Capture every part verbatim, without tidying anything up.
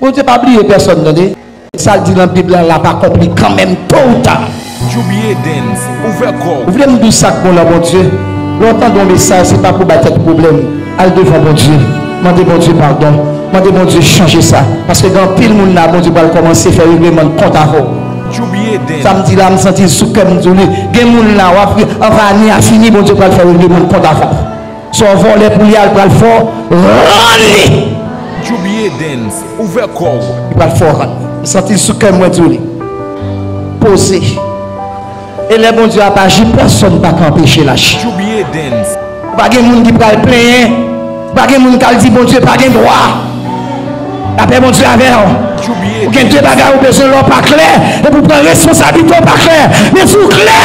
Bondye pa bliye pèsonn, tande. Sa l di nan Bib la, l ap akonpli kanmenm, to ou ta. Djoubye Dance, ouvè kò w. Ou vle m di w sa k bon nan Bondye? Lè w tande yon mesaj, se pa pou bay tèt ou pwoblèm. Al devan Bondye. Mande Bondye padon. Mande Bondye chanje sa. Paske gen anpil moun la, Bondye pral kòmanse fè regleman kont avè w. Djoubye Dance. Sa m di la, m santi l sou kè m di w li. Gen moun la, w ap anvan ane a fini, Bondye pral fè regleman kont avè w. Se yon vòlè pou li al pral fè w rann li. Djoubye Dance, ouvè kò w. Li pral fè w rann. M santi l sou kè m, mwen di w li. Poze. E lè Bondye ap aji, pèsonn pa ka anpeche l aji. Djoubye Dance. Pa gen moun ki pral plenyen. Pa gen moun k al di Bondye pa gen dwa. Lapè Bondye avè w. Ou gen de bagay ou bezwen lè w pa klè, epi w pran responsablite w pa klè. Men si w klè,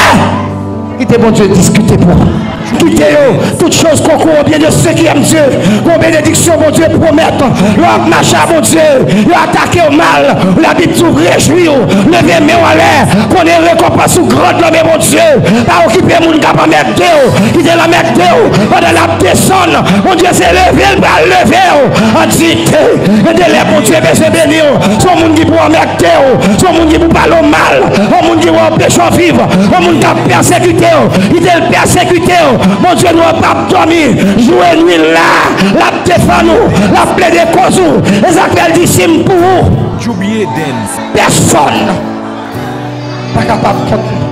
kite Bondye diskite pou ou. Kite yo. Toutes choses concourent au bien de ceux qui aiment Dieu. Gon benediksyon Bondye pwomèt. Lè w ap mache a Bondye, yo atake w mal. Labib di w, rejwi w, leve men w anlè, konnen rekonpans ou gran nan men Bondye. Pa okipe moun k ap anmède w, kite l anmède w pandan l ap desann. Bondye se leve l pral leve w an diyite. Gen de lè Bondye bezwen beni w. Se yon moun ki pou anmède w, se yon moun ki pou pale w mal, yon moun ki pou anpeche w viv, yon moun k ap pèsekite w. Kite l pèsekite w. Bondye nou an p ap dòmi. Jou e nuit la, l ap defann ou, l ap plede koz ou. E sa k fè l di, si m pou ou, Djoubye Dance. Pèsonn pa kapab kont mwen.